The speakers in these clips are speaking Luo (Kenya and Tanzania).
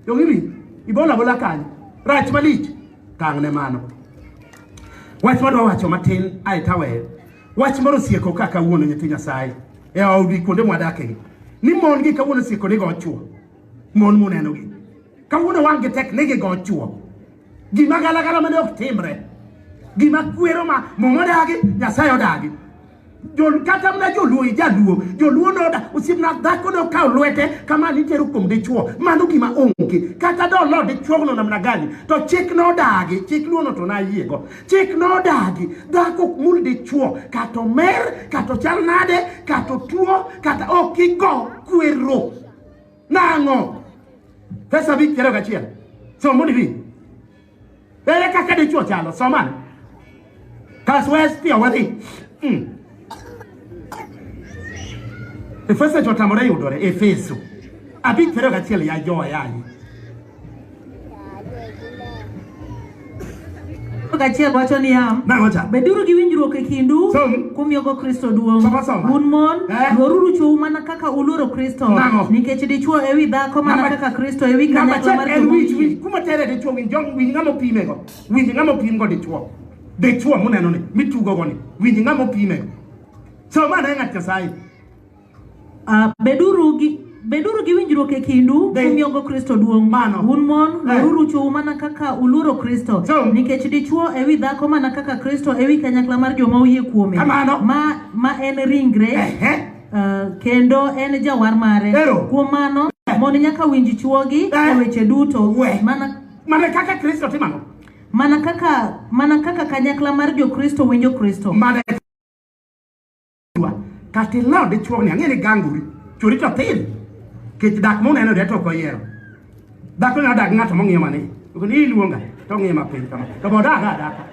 Donge iwinjo? Ibola bola kanyo. Rach malich. Tang' ne mano. Wach madwa wacho matin ae taweyo. Wach moro osieko ka kawuono nyithi Nyasaye e odi kuonde mwadakegi. Ni mon gi kawuono osieko ni go chwo. Mon muneno gi. Kawuono wang' gi tek ni gigo chwo. Gima galagala mane ok timre. Gima kwero ma Muma odagi, Nyasaye odagi. Jol, kata mana joluo ijaluo joluo noda osiepna dhako nokawo lwete kama nitero kuom dichuo mano gima onge kata dolo dichuogno namna gani to chik nodagi chik luono to nayiego chik nodagi dhako ok mul dichuo kata omer kata ochal nade kata otuo kata ok igo kwero nang'o pesa 5 21 som mondo iwinj. Ere kaka dichuo chalo somane kas wes piyo wadhi. Efeso to otamore yudore Efeso 5:21 ya jowa yayi. Achiel wacho niya, Nang'o cha? Beduru gi winjruok e kindu Som. kumiyogo Kristo duong'. Soma, soma. Un mon, Eh. luoruru chwou mana kaka uluoro Kristo. Nang'o? Nikech dichwo ewi dhako mana kaka Kristo ewi Namba kanyakla achiel mar en joma wich oyie. winj kuma tere dichuo winj jong winj ng'ama opimego winj ng'ama opimgo dichuo dichuo muneno ni mitugo go ni winj ng'ama opimego soma ane ng'at Nyasaye. Ah, beduru gi winjruok e kindu kumiyogo Kristo duong'. Mano. Un mon, Eh. luoruru chwou mana kaka uluoro Kristo. Som. Nikech dichwo ewi dhako mana kaka Kristo ewi kanyakla mar joma oyie kuome. Kamano. Ma en ringre. Ehe. Kendo en jawar mare. Ero. Kuom mano, mon nyaka winj chwogi e weche duto. We. Mana Mana kaka Kristo timo ang'o? mana kaka kanyakla mar jo-Kristo winjo Kristo. Mana kata ilaw dichuo ni ang'e ni gangori chori to thin kech dak muneno de to ok oyiero dhako nyalo dak ng'ato mong'iyo mani ni iluonga to ong'iyo mapiny kama to bo odak adaka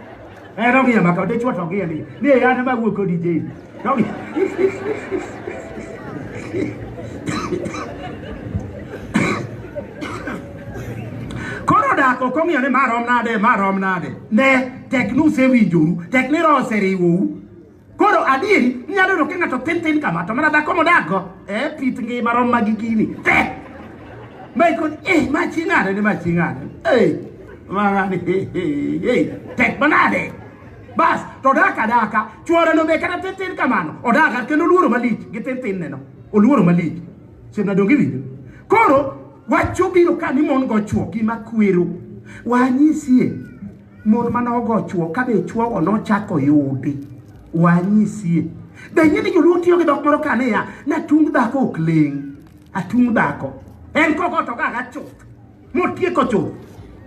en ong'iyo maka dichuo to ong'iyo ni ni e an ema awuok kodi Jane to ong'iyo. Koro dak ok ong'iyo ni ma rom nade ma rom nade ne tek ni usewinjoru tek ni roho oseriwou. Koro adieri inyalo yudo ka ng'ato thin thin kama to mana dhako modakgo e pit ngima rom ma gi gini te ma ikon eh ma chi ng'ane ni ma chi ng'ane eh ma ng'ane eh tek manade bas to odak adaka chuore no be kata thin thin kamano odak kendo oluoro malich gi thin thin neno oluoro malich sema donge iwinjo koro wach obiro ka ni mon go chuo gima kwero wanyisie mon mane ogo chuo ka be chuogo nochako yudi wanyisie be ing'e ni joluo tiyo gi dhok moro ka niya natung dhako ok ling' atung dhako en kogo to gaga chuth motieko chuth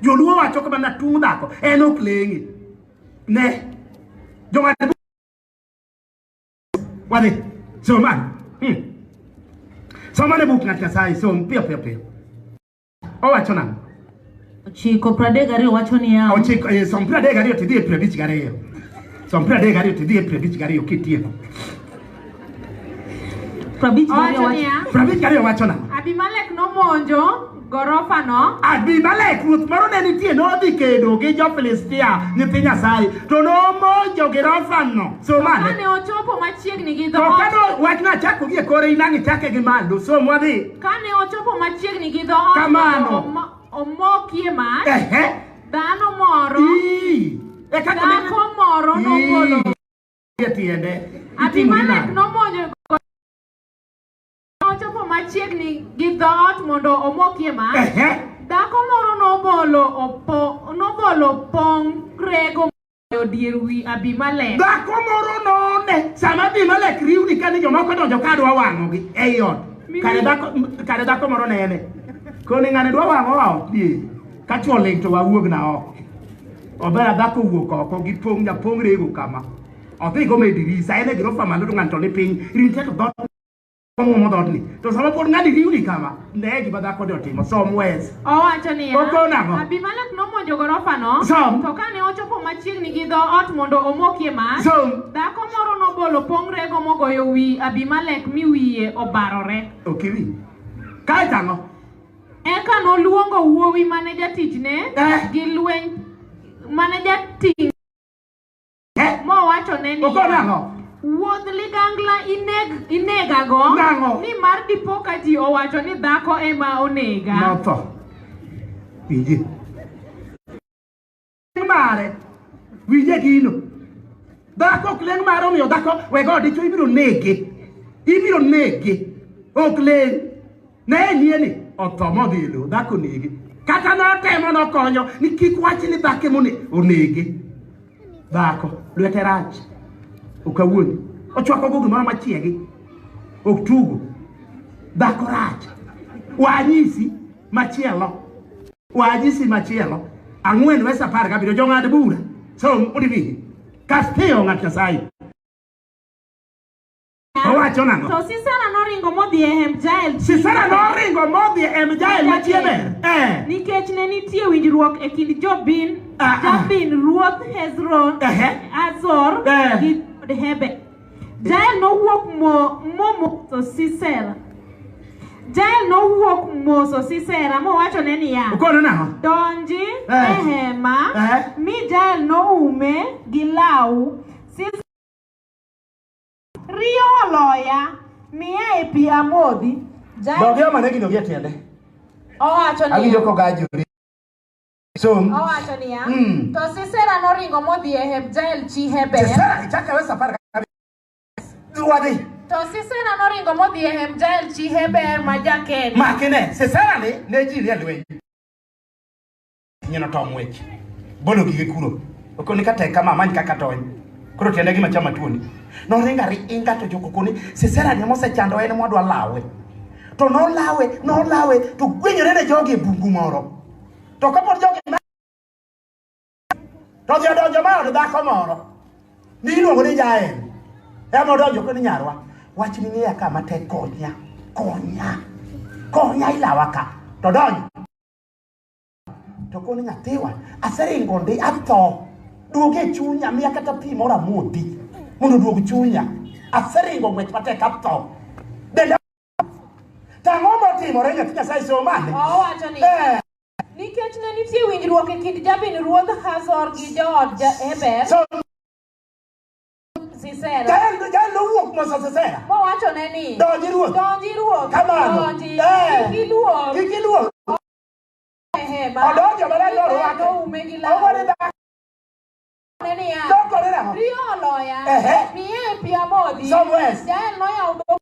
joluo wacho kama natung dhako en ok leng'e ne jong'ad wadhi soma. Soma ne buk ng'at Nyasaye som piyo piyo piyo owacho nang'o? 9:32 wacho niya, 9 som 32 tidhi e 52 som 32 tidhi e 52 kitieko. 52 Owacho wacho niya, 52 wacho nang'o? Abimelek nomonjo gorofano. Abimelek ruoth moro ne nitie nodhi kedo gi jo-Filistia nyithi Nyasaye to nomonjo girofano somane. Kane ochopo machiegni gi To dhoot, kano wachno achako gi e kore inang' ichake gi malo som wadhi. Kane ochopo machiegni gi dhoot Kamano. mondo omokie mach, Ehe. dhano moro, Ii. E kaka ne- dhako moro nogolo. Ii. E tiende. Abimelek nomonjo ochopo machiegni gi dhoot mondo omokie mach. Dhako moro nobolo pong' rego e dier wi Abimelek. Dhako moro none sama Abimelek riwni kane jomoko donjo ka dwa wang'ogi ei ot. Kare dhako moro nene. Koni ng'ane dwa wang'o ot die. Ka chwo ling' to wawuog na oko. Obera dhako wuok oko gi pong' japong' rego kama. Odhi go e dirisa en e gorofa malo to ng'ano to ni piny. Rinite to dhoot ong'uomo dhoodni. To sama pod ng'ani riwni kama, ne gima dhako ni otimo. Som wes. Owacho niya, Oko nang'o? Abimelek nomonjo gorofano, Som. to kane ochopo machiegni gi dhoot mondo omokie mach, Som. dhako moro nobolo pong' rego mogoyo wi Abimelek mi wiye obarore. Ok iwinj. Kae to ang'o? Eka noluongo wuowi mane jatichne gi lweny mane jating' mowachone niya, Oko nang'o? Wuodh ligangla inegago Nang'o? nimar dipo ka ji owacho ni dhako ema onega. Notho. Winji. Mare. Winje gino. Dhako ok leng' mare omiyo dhako wego dichwo ibiro nege. Ibiro nege. Ok leng'. Ne nie ni otho modhi e lowo, dhako nege. Kata notemo nokonyo ni kik wach ni dhako emone onege. Dhako lwete rach. Ok awuondi. Ochwako go gimoro machiegi. Ok tugo. Dhako rach. Wanyisi machielo. Wanyisi machielo. 4 wes 17 jong'ad bura. Som udiwinji. Kas piyo ng'at Nyasaye. Owacho nang'o? To Sisera noringo modhi e hemb Jael. Sisera noringo modhi e hemb Jael machiebe. Nikech ne nitie winjruok e kind Jobin, Jabin ruoth Hezron, Azor gi Heber. Jael nowuok momoso Sisera. Jael nowuok moso Sisera mowachone niya, Okono nang'o? Donji e hema, mi Jael noume gi law. Riyo oloya, miya e pi amodhi. Dogi omane gino gi e tiende. Owacho niya. Awinjo kogajori. Som. Owacho niya. To Sisera noringo modhi e hemb Jael chi Heber. Sisera ichaka wes 17. Wadhi. To Sisera noringo modhi e hemb Jael chi Heber ma ja-Ken. Makine, Sisera ni ne ji nie lweny. Nyieno to ng'wech. Bolo gige kuro. Okoni ka tek kama amany kaka tony. Koro tiende gima chama tuoni. Noringo aringa to joko koni Sisera ni mosechando en mwadwa lawe. To nolawe, nolawe to gwenyore ne jogi e bungu moro. To kapod jogi to odhi odonjo ma od dhako moro. Ni iluongo ni Jael. Ema odonjo koni nyarwa. Wach ni ng'eya ka matek konya. Konya. Konya ilawa ka. To donjo. To koni nyathiwa, aseringo ndi atho. Duog e chunya, miya kata pi moro amodhi. Mondo oduog chunya. Aseringo ng'wech matek atho. Denda Tang'o motimore nyathi Nyasaye somane? Owacho ni nikech ne nitie winjruok e kind Jabin ruodh Hazor gi jood Heber. Sisera. Jael nowuok moso Sisera. Mowachone ni Donji ruoth. Donji ruoth. Kamano. Donji. Kik iluor. Kik iluor. Odonjo mana norwake. Noume gi law. Ogone dhako. Niya. Nokone nang'o? Riyo oloya. Miye pi amodhi. Som wes. Jael noyawo dho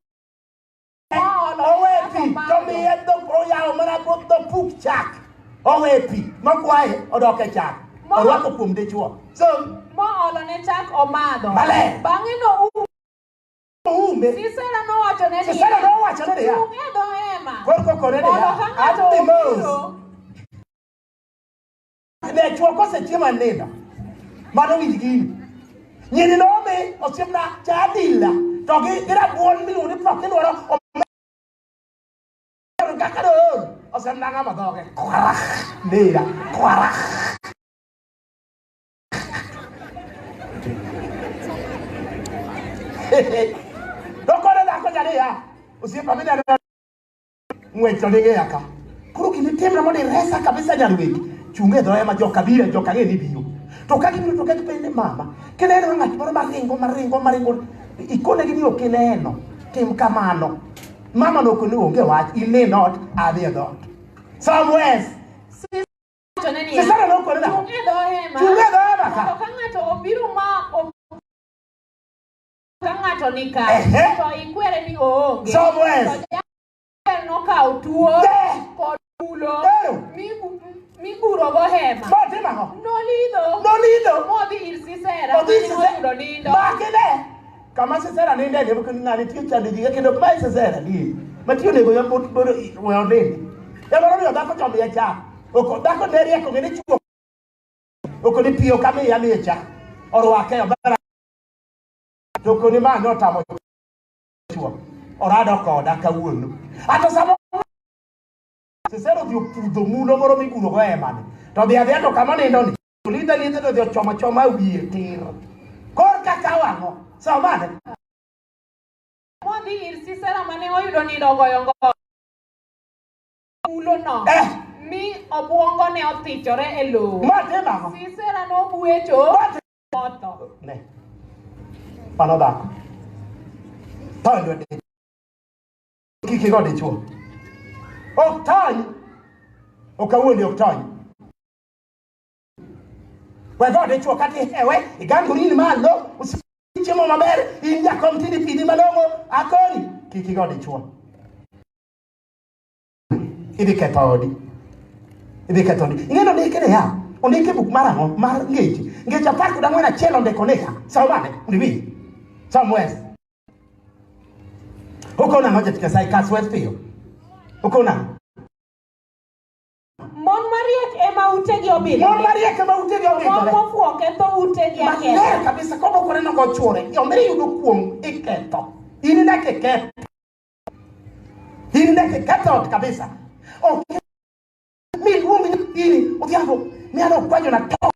Owe pi to miye dho oyawo mana dho puk chak. Owe pi mokwaye odok e chak. Orwako kuom dichwo. Som. Moolone chak omadho. Maler. Bang'e noume. Oume. Sisera nowachone niya. Sisera nowachone niya. Chung' e dho hema. Korko kore niya. Mondo ka ng'ato Adhi mos. obiro, Ne chwo kosechiemo nindo. Mano winj gini. Nyiri nomi osiepna cha adila to gi rabuon miluongo ni prok idwaro kaka dool osemna ng'ama dhoge kwarach ndira kwarach. To kore dhako cha niya osiepa mineno ng'wech to ning'eya ka. Koro gima itimna mondo iresa kabisa nyar wegi. Chung' e dho hema joka biro joka ng'e ni biro. To ka gibiro to ka gipenjo ni mama, kineno ng'at moro maringo maringo maringo ikonegi ni ok ineno. Tim kamano. Mama nokoni onge wach, inin ot, adhi e dhoot. Som wes. Sisera nokone nang'o? Chung' e dho hema. Chung' e dho hema ka. Mondo ka ng'ato obiro ma ka ng'ato ni ka to ikwere ni oonge. Som wes. To Jael nokawo tuo kod mulo migurogo hema. Motimo ang'o? Nolidho. Nolidho. Modhi ir Sisera. Odhi mane Sisera. oyudo nindo. Makine. Kama Sisera ninde ne bokoni ng'ani tiyo chando ji kendo mae Sisera ni. Matiyo onego ya bot bodo we onindi. Ema nomiyo dhako to miye chak. Ok dhako ne riek ong'e ni chuo. Ok ni pi ok amiya miye chak. Orwake obara. To koni ma notamo chuo. Orado koda kawuono. Ato samo Sisera odhi opudho mulo moro migurogo hemani. To dhi adhiya to kama nindo ni. Olidho alidha to odhi ochomo achoma wiye tir. Kor ka kawo ang'o? Somane. Modhi ir Sisera mane oyudo nindo ogoyo ngoro. Mulo no. Mi obuongo ne othichore e lowo. Motimo ang'o? Sisera nogwecho. Motho. Ne. Mano dhako. Tho e lwet dichwo. Kik igo dichwo. Ok tony. Ok awuondi ok tony. We go dichuo kata ihewe, igangori in malo, chiemo maber, in jakom tindi pidhi malong'o, akoni kik igo dichuo. Idhi ketho odi. Idhi ketho odi. Ing'e ni ondike niya, ondike e buk mar ang'o? Mar ngeche. Ngeche 14 achiel ondiko niya, som ane, mondo iwinj. Som wes. Okono ang'o jatich Nyasaye? Kas wes piyo. Okono ang'o? Mon mariek ema utegi obidhore. Mon mariek ema utegi Mon obidhore. mofuwo ketho utegi Maler aketha. kabisa kobokore nogo chuore. Omere yudo kuong' iketho. In idak e ketho. In idak e ketho ot kabisa. Ok miluong nyathini odhiambo miano okwanyo na to.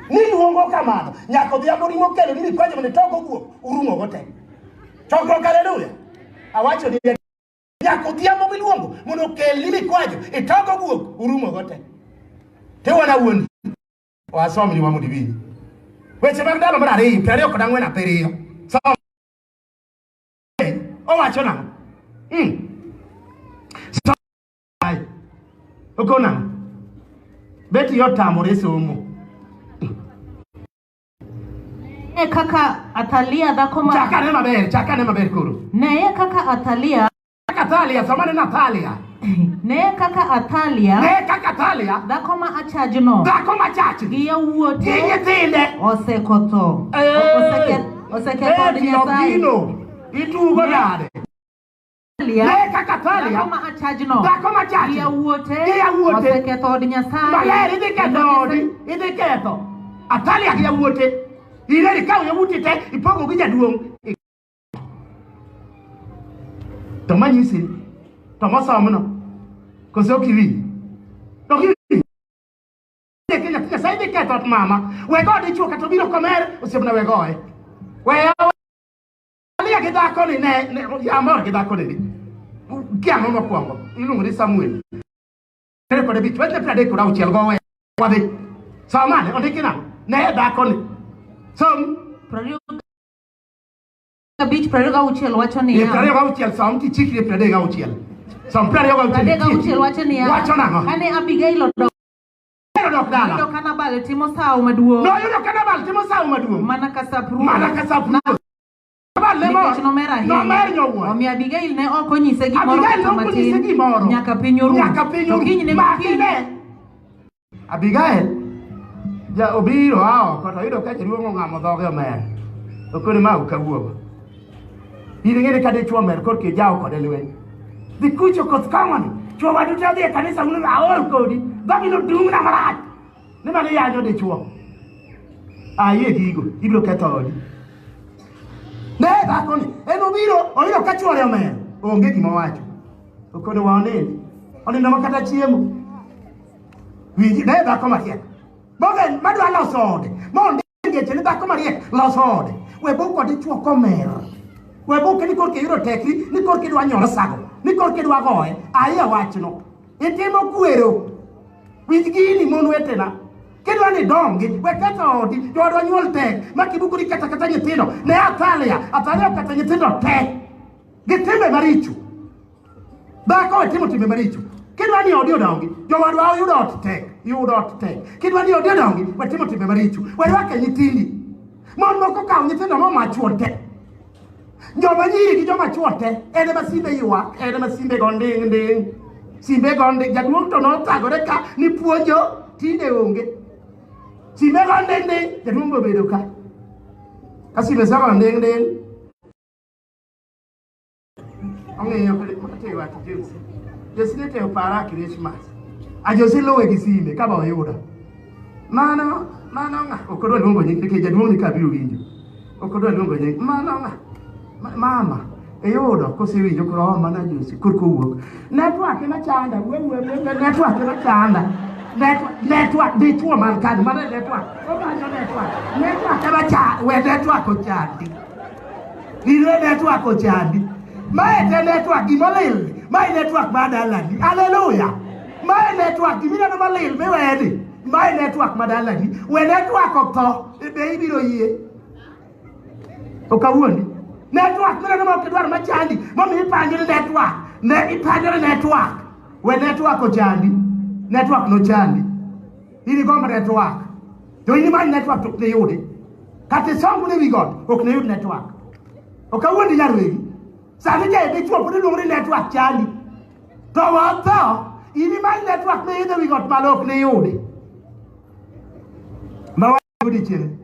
Niluongo kamano. Nyaka odhiambo ring'o kelo ni mikwanyo mondo itogo guok urumo go te. Chokruok haleluya. Awacho ni nyaka odhiambo miluongo mondo okelni mikwajo itogo guok urumo go te. Tiwana wuon wasomni wa mondo iwinj. Weche mag ndalo mar ariyo, 24 7. Som. Owacho nang'o? Som. Okono nang'o? Beti otamore somo. Neye kaka Athalia dhako ma Chakane maber, chakane maber koro. Neye kaka Athalia Kaka Athalia, somane na Athalia. Neye kaka Athalia Ne kaka Athalia, dhako ma achajno dhako machach gi yawuote gi nyithinde. osekotho oseketho od Beti Nyasaye. Ogino, itugo nade? Athalia Ne kaka Athalia, dhako ma achajno dhako machach gi yawuote gi yawuote oseketho od Nyasaye. Maler idhi ketho Kendo odi, idhi ketho. Athalia gi yawuote. Ireri kawo yawuoti te ipogo gi jaduong'. To manyisi, to mosomno, koso ok iwinj? To ok iwinj? Kenya Nyasaye dhi ketho ot mama. We go dichuo kata obiro komer, osiepna we goye. We Athalia gi dhako ni ne amor gi dhako ni. Ki ang'o mokwongo? Iluongo ni Samuel. Tere kode bich, wachne 36 gowe. Wadhi. Somane, ondiki nang'o? Ne dhako ni. Som. 25 26 wacho niya. 26 som tichikri e 36. Som 26. 36 wacho niya. Wacho nang'o? Kane Abigail odok Odok dala. Noyudo ka Nabal timo sawo maduong'. Noyudo ka Nabal timo sawo maduong'. Mana ka sap ruoth. Mana ka sap ruoth. Nabal ne mor. Nikech nomer ahinya. Nomer nyowuoyo. Omiyo Abigail ne ok onyise gimoro Abigail kata ne ok onyise matin. gimoro. Nyaka piny oru. Nyaka piny oru. To kinyne Maki gokinyi- ne. Abigail ja obiro a oko to oyudo ka jaduong' ong'amo dhoge omer. Okone ma ok awuogo. In ing'e ni ka dichuo omer korka ijawo kode lweny. Dhi kucho koth kong'oni. Chuo wadu te odhi e kanisa un aol kodi. Dhogi nodung'na marach. Ni mano iyanyo dichuo. Ayie gigo, ibiro ketho odi. Ne dhakoni, en obiro oyudo ka chuore omer. Onge gima owacho. Okone wa onind. Onindo ma kata chiemo. Winji, ne dhako mariek. Bogen madwa loso ode. Mondo ngeche ni dhako mariek loso ode. We buko dichuo komer. We buke ni korka iyudo tekri, ni korka idwa nyoro sago, ni korka idwa goye. Aiya wachno. Itimo kwero. Winj gini mon wetena. Kidwa ni dongi, we ketho odi, joodwa nyuol tek, ma kibukori kata kata nyithindo. Ne Athalia, Athalia oketho nyithindo te. Gi timbe maricho. Dhako we timo timbe maricho. Kidwa ni odi odongi, jowadwa oyudo ot tek, yudo ot tek. Kidwa ni odi odongi, we timo timbe maricho. We rwake nyithindi. Mon moko kawo nyithindo moma chuo te. Joma nyiri gi joma chuo te, en ema simbe ywak, en ema simbe go nding' nding'. Simbe go nding', jaduong' to nothagore ka ni puonjo tinde onge. Simbe go nding' nding', jaduong' be obedo ka. Ka simbe sago nding' nding'. Ong'iyo kode kode wach James. James ne te opara Christmas. Ajosi luwe gi sime ka ba oyuda. Mano mano ng'a ok odwa luongo nying nikech jaduong' ni ka biro winjo. Ok odwa luongo nying mano ng'a mama iyudo kosewinjo koro oh, mana Josi korka owuok. Network ema chanda we we we network ema chanda. Network network dichuo man kanyo mano e network. Omanyo network. Network ema chanda we network ochandi. Ire network ochandi. Mae te network gimolil. Mae network ma dalani. Haleluya. Mae network gimineno molil miweni. Mae network ma dalani. We network otho be ibiro yie. Ok awuondi. Network mineno ma ok idwar machandi. Momiyo ipanjo ni network. Ne ipanjo ni network. We network ochandi. Network nochandi. In igombo network. To in imany network to ok ne yudi. Kata isomb ne wi got ok ne yud network. Ok awuondi nyar wegi. Sani ja dichuo pod iluongo ni network chandi. To watho, in imany network miidho wi got malo ok ne yudi. Ma wayudi chieng'.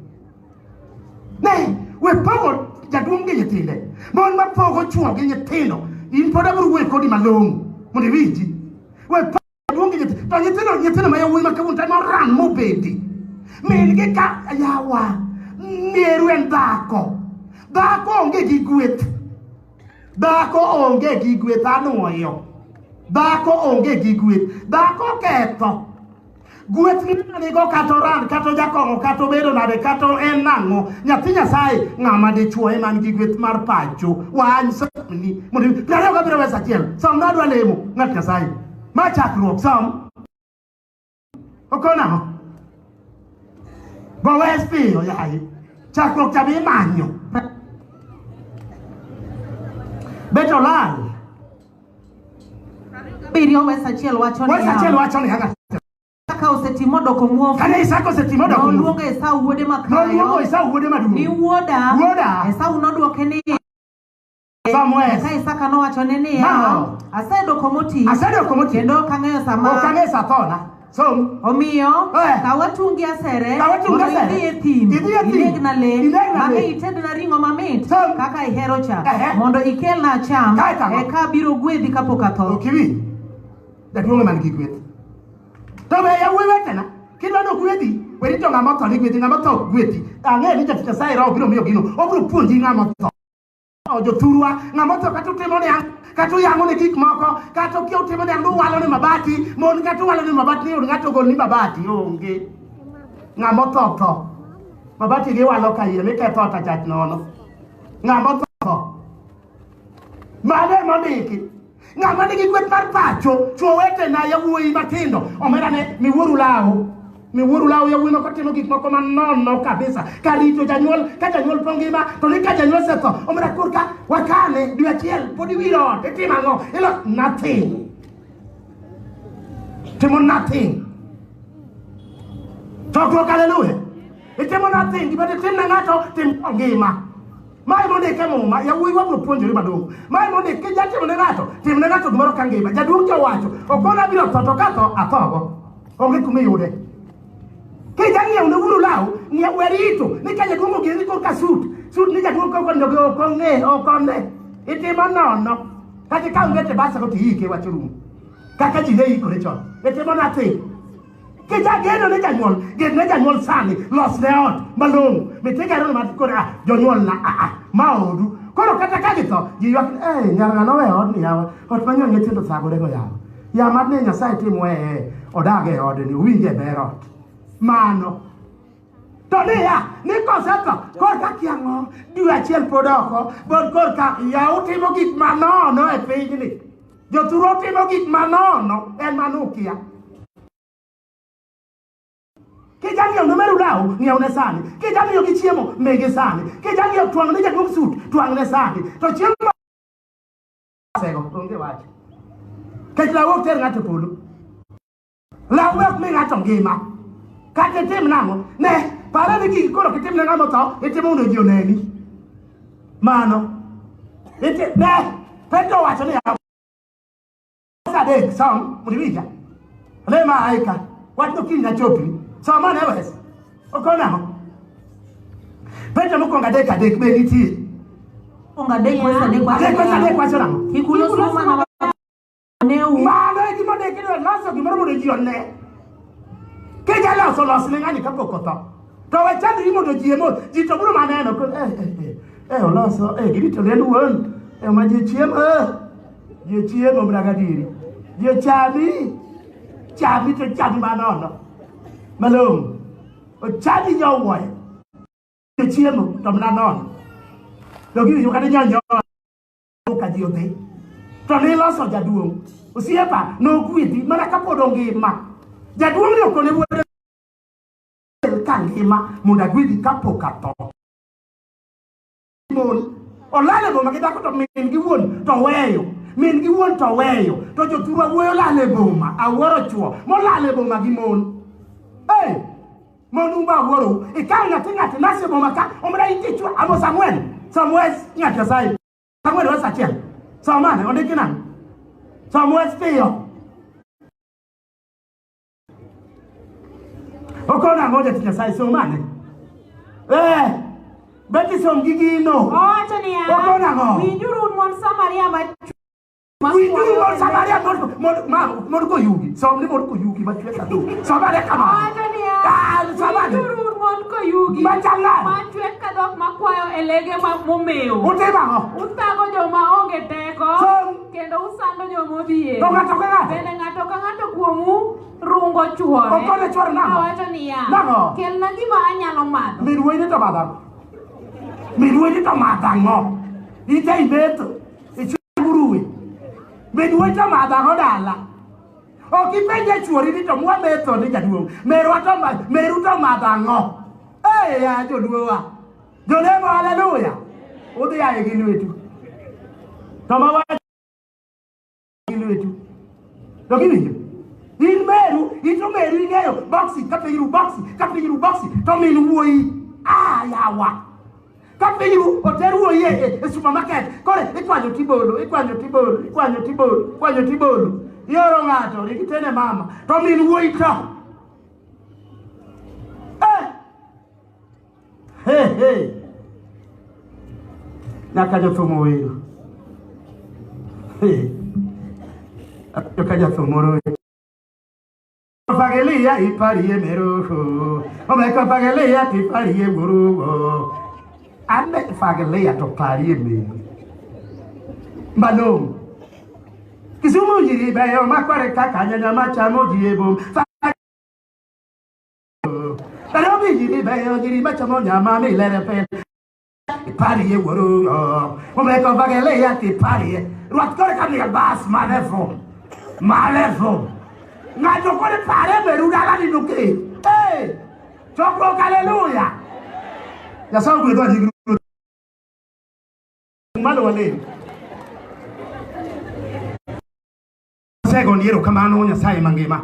Ne, we pogo jaduong' gi nyithinde. Mon ma pogo chuo gi nyithindo. In pod abiro wuoyo kodi malong'o mondo iwinji. We pogo jaduong' gi nyithindo. To nyithindo nyithindo ma yawuoyi ma kawuono to ema oran mobedi. Min gi ka yawa mieru en dhako. Dhako onge gi gweth. Dhako onge gi gweth anuoyo. Dhako onge gi gweth. Dhako ketho. Gweth nigo kata oran, kata ojakong'o, kata obedo nade, kata en nang'o. Nyathi Nyasaye ng'ama dichuo ema nigi gweth mar pacho. Wany somni. Mondo 27 wes achiel. Som nadwa lemo ng'at Nyasaye. Ma chakruok som. Okon ang'o? Go wes piyo yaye. Chakruok cha be imanyo. Bet olal. 7 wes achiel wacho Wes achiel niya, wacho niya. Isaka osetimo doko muofu. Kane Isaka osetimo doko muofu. Noluongo Esau wuode makayo. Noluongo Esau wuode maduong'. Ni wuoda. Wuoda. Esau nodwoke ni Samuel. Eka Isaka nowachone niya, Mao. asedoko moti. Asedoko moti. Kendo ok ang'eyo sama. Ok ang'eyo sa thona. Som. Omiyo, Eh. kaw atung gi asere, Kaw atung gi mondo asere. idhi e thim, Idhi e thim. inegna le, Inegna le. bang'e itedna ring'o mamit Som. kaka ihero cha, Ehe. mondo ikelna acham, Kae to ang'o? eka abiro gwedhi kapok atho. Ok iwinj. Jaduong' ema nigi gweth. To be yawuoyi wetena, kidwa ni ogwedhi, we rito ng'ama otho ni gwedhi, ng'ama otho ok gwedhi. Ang'eyo ni jatich Nyasaye Roho biro miyo gino, obiro puonji ng'ama otho. Jothurwa, ng'ama otho kata utimo ne ang', kata uyang'o ne gik moko, kata okia utimo ne ang', uwalo ne mabati, mon kata uwalo ne mabati, ni od ng'ato ogol ni mabati, onge. Ng'ama otho tho. Mabati giwalo ka yie, miketho ot achach nono. Ng'ama otho tho. Mano ema ondiki. Ng'ama nigi gweth mar pacho, chwo wetena yawuoyi matindo, omera ne miwuoru law. Miwuoru law yawuoyi moko timo gik moko manono kabisa. Kar rito janyuol, ka janyuol po ngima, to ni ka janyuol osetho, omera korka wakane dwe achiel, pod iwiro ot, itimo ang'o? Ilo nothing. Timo nothing. Chokruok haleluya. Itimo nothing, gima ditim ne ng'ato, tim ngima. Mae mondik e muma, yawuoyi wabiro puonjore madongo. Mae mondik, kijatimo ne ng'ato, tim ne ng'ato gimoro ka ngima. Jaduong' cha owacho, okona abiro tho, to katho, athogo. Onge kuma iyude. Kijang'iewo ne wuonu law, ng'iew we rito, ni ka jaduong' ogeni korka sut, sut ni jaduong' kok onego ok ong'e, ok one. Itimo nono. Kata ikaw ngete basa go to iike wach orumo. Kaka ji ne ikore chon. Itimo nothing. Kijageno ne janyuol, gen ne janyuol sani, los ne ot malong'o. Mitigero ne mar koro ah, jonyuol na ah, ah, ma odu. Koro kata ka githo, ji ywak ni, eh, nyar ng'ano oweyo odni yawa, ot ma nyo nyithindo thagore go yawa. Ya mad ne Nyasaye tim weye, odag e odni, owinj e ber ot. Mano. To niya, ni kosetho, korka kia ang'o, dwe achiel pod oko, pod korka yaw timo gik manono e pinyni. Jothurwa timo gik manono, en mano ukia. Kijang'iewo ne meru law, ng'iew ne sani. Kijang'iewo gi chiemo, migi sani. Kijang'iewo twang' ne jaduong' sut, twang' ne sani. To chiemo sego, onge wach. Kech law ok ter ng'ato e polo. Law be ok mi ng'ato ngima. Kata itim nang'o? Ne, para ni gigi koro kitim ne ng'ama otho, itimo mondo ji oneni. Mano. Iti, ne, Petro owacho niya, adek, som, mondo iwinja. Le ma aika, wachno kiny nachopni. Som ane wes. Okon ang'o? Petro mokwongo adek adek be nitie. Mokwongo adek wes adek wacho Adek wes niya, adek wacho nang'o? Kik ulos mana neu. Mano e gima ondiki ni loso gimoro mondo ji one. Kijaloso los ne ng'ani kapok otho. To we chandri mondo ji emo, ji to biro maneno ko eh eh eh eh oloso eh gini to en wuon eh ma ji chiemo eh ji chiemo mana gadieri. Ji chami chami to chami manono. Malong'o. Ochami nyowuoyo. Ji chiemo to mana nono. To giwinjo kata nyonyo ka ji odhi. To niloso jaduong'. Osiepa nogwedhi mana kapod ongima. Jaduong' ni okone wuode ka ngima mondo agwedhi kapok atho. Mon olal e boma gi dhako to min gi wuon to weyo. Min gi wuon to weyo. To jothurwa wuoyo lal e boma. Awuoro chuo molal e boma gi mon. Hey! Mon umba awuorou. Ikawo nyathi ng'ato nasi e boma ka, omra intie chwo Amos ang'wen. Som wes ng'at Nyasaye. Ang'wen wes achiel. Som ane, ondiki nang'o? Som wes piyo. Okono ang'o jatich Nyasaye som ane. Eh, beti som gi gino. Owacho niya, Okono ang'o? Winjuru un mon Samaria ma Winjuru mon Samaria mon mon ma mon koyugi. Som ni mon koyugi machwe ka dhok. Som ane kamano. Owacho niya, Ah, som ane. winjuru un mon koyugi Machal nade? machwe ka dhok makwayo e lege ma momew. Utimo ang'o? Uthago joma onge teko Som. kendo usando joma odhier. To ng'ato ka ng'ato. Bende ng'ato ka ng'ato kuomu rungo chuore. Okone chuore nang'o? Owacho niya, Nang'o? Kelna gima anyalo madho. Min wuoyi ni to madho ang'o? Min wuoyi ni to madho ang'o? Ite imetho. Ichwe nguruwe. Min wuoyi to madho ang'o dala? Ok ipenje chuori ni to mwa metho ni jaduong'. Merwa to ma, meru to madho ang'o? Eh ya joluowa. Jolemo haleluya. Udhi aye gi lwetu. To ma wach gi lwetu. To giwinjo? In meru, in to meru ing'eyo boxi ka piny ru boxi, ka piny ru boxi, to min wuoyi. Ah, yawa. Ka piny ru oter wuoyi e, e, e supermarket. Koro ikwanyo tibolo, ikwanyo tibolo, ikwanyo tibolo, ikwanyo tibolo. Ioro ng'ato, ring itene mama. To min wuoyi to. Eh! Hey, hey. Nyaka jothum owero. Hey. Awinjo ka jathum moro wer. Fagilia iparie meruhu. Omeko fagilia tiparie wurugo. Ane fagilia to parie meru. Malong'o. Kisumu nyiri beyo makware kaka nyanya machamo ji e bom. Nairobi nyiri beyo nyiri machamo nyama milere pile. Iparie wurugo. Omeko fagilia tiparie. Rwak kore ka miel bas mane thum. Mane thum. Ng'ato kore pare meru dala ni nuke. Hey! Chokruok haleluya. Nyasaye ogwedhwa nying Ruoth. Malo walem. Osegoni erokamano Nyasaye mangima.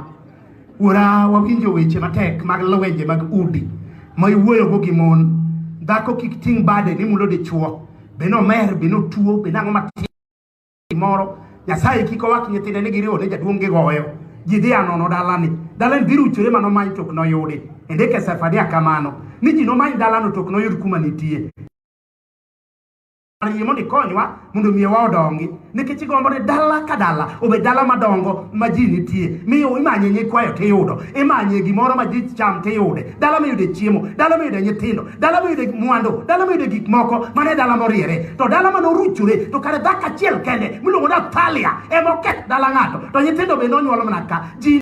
Wuora wawinjo weche matek mag lwenje mag udi ma iwuoyogo gi mon. Dhako kik ting' bade ni mulo dichuo. Be nomer, be notuo, be nang'o matin moro. Nyasaye kik owak nyithinde ni giriwo ne jaduong' gigoyo. Ji dhi anono dalani. Dalani dhi ruchore manomany to ok noyudi. Indike Sefania kamano. Ni ji nomany dalano to ok noyud kuma nitie. Yie mondo ikonywa mondo miyowa odongi nikech igombo ni dala ka dala obed dala madongo ma ji nitie miyo imanye nyikwayo tiyudo imanye gimoro ma ji cham tiyude dala miyude chiemo dala miyude nyithindo dala miyude mwandu dala miyude gik moko mane dala moriere to dala manoruchore to kare dhako achiel kende miluongo ni Athalia ema oketh dala ng'ato to nyithindo be nonyuolo mana ka ji.